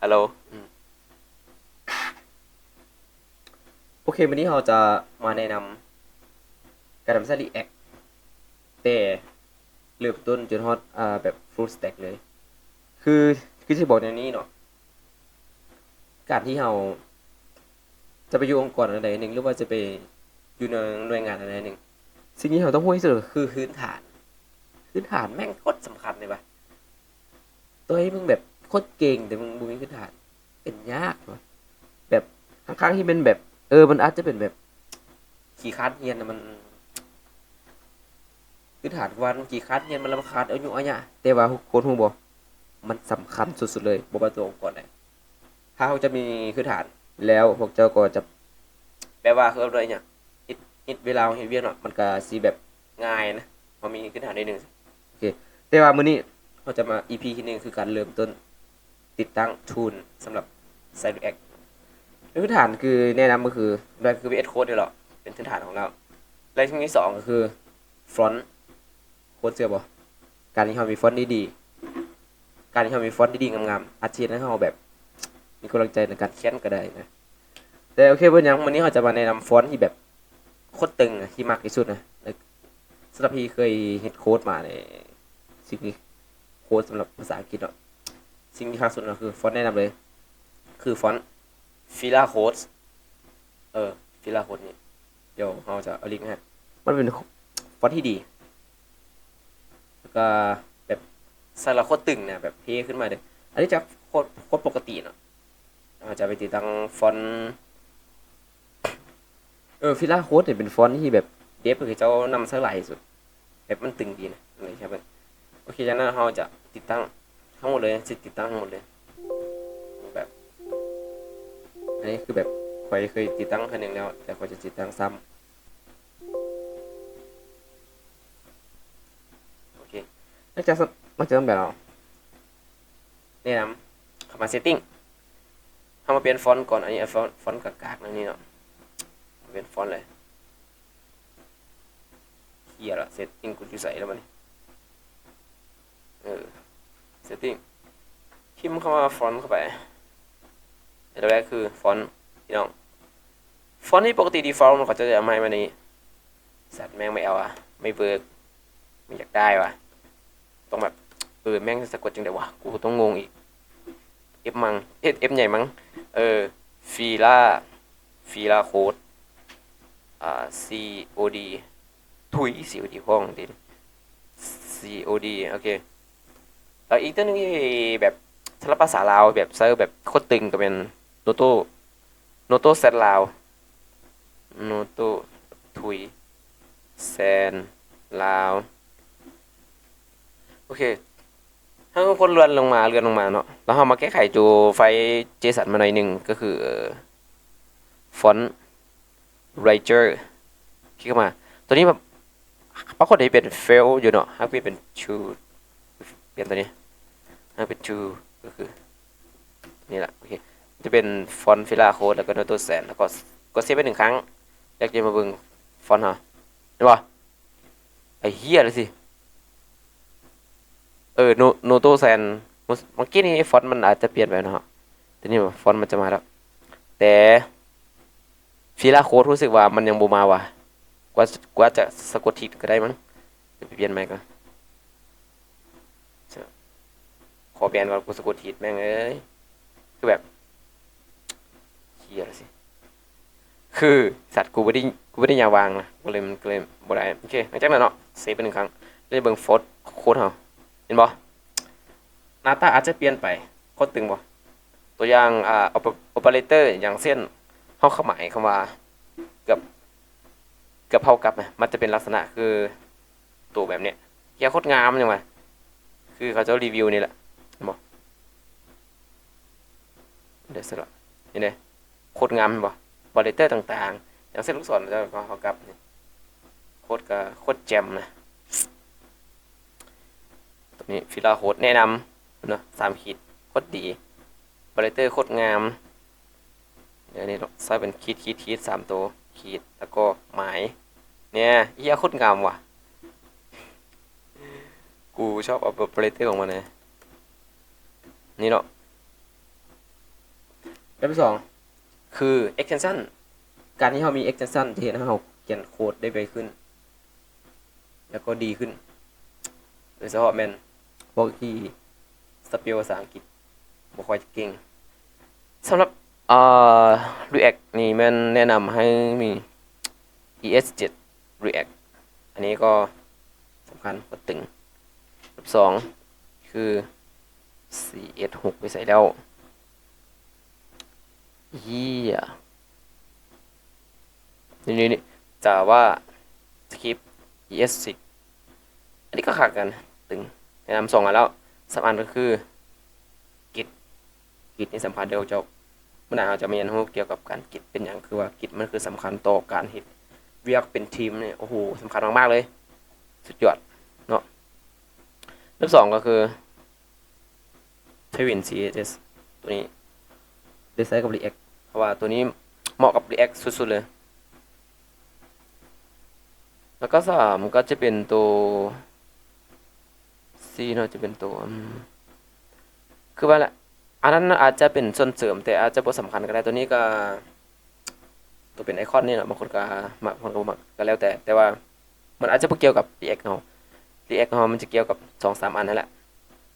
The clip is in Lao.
Hello ອືມ ໂອເຄ ມື້ນີ້ເຮົາຈະມາແນະນຳການນຳໃຊ້ React ແຕ່ເລີ່ມຕົ້ນຈົນຮອດ ອ່າ ແບບ full stack ເລີຍ. ຄື ຄືຊິບອກແນວນີ້ເນາະ ການທີ່ເຮົາຈະໄປຢູ່ອົງກອນອັນໃດໜຶ່ງ ຫຼືວ່າຈະໄປຢູ່ໃນໜ່ວຍງານອັນໃດໜຶ່ງ ສິ່ງທີ່ເຮົາຕ້ອງຮູ້ທີ່ສຸດກໍຄືພື້ນຖານ. ພື້ນຖານແມ່ງໂຄດສຳຄັນເລີຍວ່າ. ຕໍ່ໃຫ້ມຶງແບບໂຄດເກັ່ງ ແຕ່ມຶງບໍ່ມີພື້ນຖານ ເປັນຍາກວ່າ. ແບບຂ້າງໆທີ່ແມ່ນແບບ ເອີ ມັນອາດຈະເປັນແບບຂີ້ຄ້ານຮຽນນະ ມັນ ພື້ນຖານວ່າມັນຂີ້ຄ້ານຮຽນ ມັນລຳຄານອາຍຸອາຍະ ແຕ່ວ່າທຸກຄົນຮູ້ບໍ່ ມັນສຳຄັນສຸດໆເລີຍ ບໍ່ວ່າຕົວອົງກອນໃດ. ຖ້າເຮົາຈະມີພື້ນຖານ ແລ້ວພວກເຈົ້າກໍຈະ ແບບວ່າ ເຂົາເອີ້ນວ່າຫຍັງ ເຮັດ ເຮັດເວລາເຮົາເຮັດວຽກເນາະ ມັນກະຊິແບບງ່າຍນະ ເຮົາມີພື້ນຖານໜ້ອຍໜຶ່ງ. ໂອເຄ ແຕ່ວ່າມື້ນີ້ເຮົາຈະມາ ອີພີທີໜຶ່ງ ຄືການເລີ່ມຕົ້ນຕິດຕັ້ງ tool ສຳລັບໃຊ້ React. ພື້ນຖານຄືແນະນຳກໍຄື React ຄື VS Code ນີ້ແຫຼະ ເປັນພື້ນຖານຂອງລາວ. ແລະ ສິ່ງທີສອງກໍຄື font ໂຄດເຊື່ອບໍ່ ການທີ່ເຮົາມີຟອນທີ່ດີ ການທີ່ເຮົາມີຟອນທີ່ດີງາມໆ ອາດຊິເຮັດໃຫ້ເຮົາແບບມີກຳລັງໃຈໃນການຂຽນກໍໄດ້ນະ. ແຕ່ໂອເຄ ບໍ່ເປັນຫຍັງ ມື້ນີ້ເຮົາຈະມາແນະນຳຟອນທີ່ແບບໂຄດຕຶງນະ ທີ່ມັກທີ່ສຸດນະ. ແລະ ສຳລັບທີ່ເຄີຍເຮັດໂຄດມາໃນ ສິ່ງທີ່ໂຄດສຳລັບພາສາອັງກິດເນາະ ສິ່ງທີ່ຄັກສຸດກໍຄືຟອນ ແນະນຳເລີຍ ຄືຟອນ Fila Code ເອີ Fila Code ນີ້ ດຽວເຮົາຈະເອົາລິ້ງໃຫ້ ມັນເປັນຟອນທີ່ດີ ແລ້ວກໍແບບໃສ່ແລ້ວໂຄດຕຶງນະ ແບບເທ່ຂຶ້ນມາເດ້. ອັນນີ້ຈະໂຄດ ໂຄດປົກກະຕິເນາະ ເຮົາຈະໄປຕິດຕັ້ງຟອນ ເອີ Fila Code ນີ້ເປັນຟອນທີ່ແບບ dev ເຂົາເຈົ້ານຳໃຊ້ຫຼາຍທີ່ສຸດ ແບບມັນຕຶງດີນະ ອັນນີ້ໃຫ້ເບິ່ງ. ໂອເຄ ຈາກນັ້ນເຮົາຈະຕິດຕັ້ງທັງໝົດເລີຍ ຊິຕິດຕັ້ງທັງໝົດເລີຍ ແບບ ອັນນີ້ຄືແບບຂ້ອຍເຄີຍຕິດຕັ້ງເທື່ອໜຶ່ງແລ້ວ ແຕ່ຂ້ອຍຈະຕິດຕັ້ງຊ້ຳ. ໂອເຄ ຫຼັງຈາກ ຫຼັງຈາກນັ້ນແບບເຮົາ ແນະນຳເຂົ້າມາ setting ເຮົາມາປ່ຽນຟອນກ່ອນ. ອັນນີ້ເອົາຟອນ ຟອນກາກໆ ແນວນີ້ເນາະ ປ່ຽນຟອນເລີຍ. ເຫຍລະ setting ກູຢູ່ໃສລະບັດນີ້? ເອີ setting ພິມຄຳວ່າ font ເຂົ້າໄປ ອັນດັບແລກຄື font ພີ່ນ້ອງ. font ນີ້ປົກກະຕິ default ມັນເຂົາເຈົ້າຈະເອົາມາໃຫ້ແບບນີ້. ສັດ ແມ່ງບໍ່ເອົາອະ ບໍ່ເວີກ ບໍ່ຢາກໄດ້ວ່າ ຕ້ອງແບບ ເອີ ແມ່ງສະກົດຈັ່ງໃດວະ ກູຕ້ອງງົງອີກ. F ມັງ F ໃຫຍ່ມັງ ເອີ Fila Fila Code ອ່າ C O D ທຸຍ C O D ພ້ອມຕິ C O D ໂອເຄ. ແລ້ວອີກຕົວໜຶ່ງທີ່ແບບສຳລັບພາສາລາວ ແບບໃຊ້ແບບໂຄດຕຶງກໍແມ່ນ Noto Noto Zen ລາວ Noto ທຸຍ Zen ລາວ. ໂອເຄ ເຮົາຄົນເລື່ອນລົງມາ ເລື່ອນລົງມາເນາະ ແລ້ວເຮົາມາແກ້ໄຂໂຈໄຟລ໌ JSON ມາໜ້ອຍໜຶ່ງ ກໍຄື font writer ຄລິກເຂົ້າມາ. ຕົວນີ້ແບບ ປາກົດໃຫ້ເປັນ font ຢູ່ເນາະ ໃຫ້ປ່ຽນເປັນ to ປ່ຽນຕົວນີ້ ໃຫ້ເປັນ to ກໍຄືນີ້ລະ. ໂອເຄ ຈະເປັນ font Fila Code ແລ້ວກໍ Noto Zen ແລ້ວກໍ ກໍ save ໄປໜຶ່ງຄັ້ງ. ຢາກຈະມາເບິ່ງ font ເຮົາ ເຫັນບໍ່? ໄອ້ເຫຍລະຊິ ເອີ Noto Zen ເມື່ອກີ້ນີ້ font ມັນອາດຈະປ່ຽນໄປເນາະ ແຕ່ນີ້ font ມັນຈະມາແລ້ວ ແຕ່ Fila Code ຮູ້ສຶກວ່າມັນຍັງບໍ່ມາວ່າ ກວ່າ ກວ່າຈະສະກົດຜິດກໍໄດ້ມັງ. ດຽວໄປປ່ຽນໃໝ່ກ່ອນ ຂໍແບນກ່ອນ ກູສະກົດຜິດ ແມ່ງເອີຍ. ຄືແບບ ເຫຍລະຊິ ຄືສັດ ກູບໍ່ໄດ້ ກູບໍ່ໄດ້ຍາວາງນະ ກໍເລີຍ ມັນກໍເລີຍບໍ່ໄດ້. ໂອເຄ ຫຼັງຈາກນັ້ນເນາະ save ໄປໜຶ່ງຄັ້ງ ແລ້ວເບິ່ງ font Code ເຮົາ ເຫັນບໍ່? ໜ້າຕາອາດຈະປ່ຽນໄປ ໂຄດຕຶງບໍ່? ຕົວຢ່າງ ອ່າ operator ຢ່າງເຊັ່ນ ເຮົາຄວາມໝາຍຄຳວ່າ ເກືອບ ເກືອບເທົ່າກັບນະ ມັນຈະເປັນລັກສະນະຄືໂຕແບບເນີ້ຍ ເຮັດໂຄດງາມຫຍັງວະ ຄືເຂົາເຈົ້າຣີວິວນີ້ແຫຼະ ເຫັນບໍ່? ເດີສະລະ ເຫັນເດ້ ໂຄດງາມ ເຫັນບໍ່? operator ຕ່າງໆ ຢ່າງເຊັ່ນລູກສອນເຈົ້າກໍເທົ່າກັບນີ້ ໂຄດກໍໂຄດແຈ່ມນະ. ຕົວນີ້ Fila Code ແນະນຳເນາະ ສາມຂີດ ໂຄດດີ operator ໂຄດງາມ. ດຽວນີ້ເນາະ ໃສ່ເປັນຂີດ ຂີດ ຂີດ ສາມໂຕ ຂີດ ແລ້ວກໍໝາຍ ແນ່ ເອີຍ ໂຄດງາມວ່ະ ກູຊອບ operator ຂອງມັນເລີຍ ນີ້ເນາະ. ບທີສອງຄື extension ການທີ່ເຮົາມີ extension ຈະເຮັດໃຫ້ເຮົາຂຽນໂຄດໄດ້ໄວຂຶ້ນ ແລ້ວກໍດີຂຶ້ນ ໂດຍສະເພາະແມ່ນພວກທີ່ spell ພາສາອັງກິດບໍ່ຄ່ອຍຈະເກັ່ງ. ສຳລັບ ເອີ React ນີ້ແມ່ນແນະນຳໃຫ້ມີ ES ເຈັດ React ອັນນີ້ກໍສຳຄັນ ບໍ່ຕຶງ. ອັນດັບສອງຄື CS ຫົກ ໄປໃສແລ້ວ? ເອີຍ ນີ້ໆ JavaScript ES six ອັນນີ້ກໍຄັກກັນ ຕຶງ. ແນະນຳສອງອັນແລ້ວ. ສາມອັນກໍຄື Git Git ນີ້ສຳຄັນເດີເຈົ້າ. ມື້ໜ້າເຮົາຈະມາຮຽນຮູ້ກ່ຽວກັບການ Git ເປັນຫຍັງ ຄືວ່າ Git ມັນຄືສຳຄັນຕໍ່ການເຮັດວຽກເປັນທີມນີ້ ໂອ້ໂຫ ສຳຄັນມາກໆ ເລີຍ ສຸດຍອດເນາະ. ອັນດັບສອງກໍຄື Tailwind CSS ຕົວນີ້ໄດ້ໃຊ້ກັບ React ເພາະວ່າຕົວນີ້ເໝາະກັບ React ສຸດໆ ເລີຍ. ແລ້ວກໍສາມກໍຈະເປັນໂຕ C ເນາະ ຈະເປັນໂຕ ອືມ ຄືວ່າລະ ອັນນັ້ນອາດຈະເປັນສ່ວນເສີມ ແຕ່ອາດຈະບໍ່ສຳຄັນກໍໄດ້. ຕົວນີ້ກໍ ຕົວເປັນໄອຄອນນີ້ເນາະ ບາງຄົນກໍມັກ ບາງຄົນກໍບໍ່ມັກ ກໍແລ້ວແຕ່ ແຕ່ວ່າມັນອາດຈະບໍ່ກ່ຽວກັບ React ເຮົາ. React ເຮົາມັນຈະກ່ຽວກັບສອງສາມອັນຫັ້ນແຫຼະ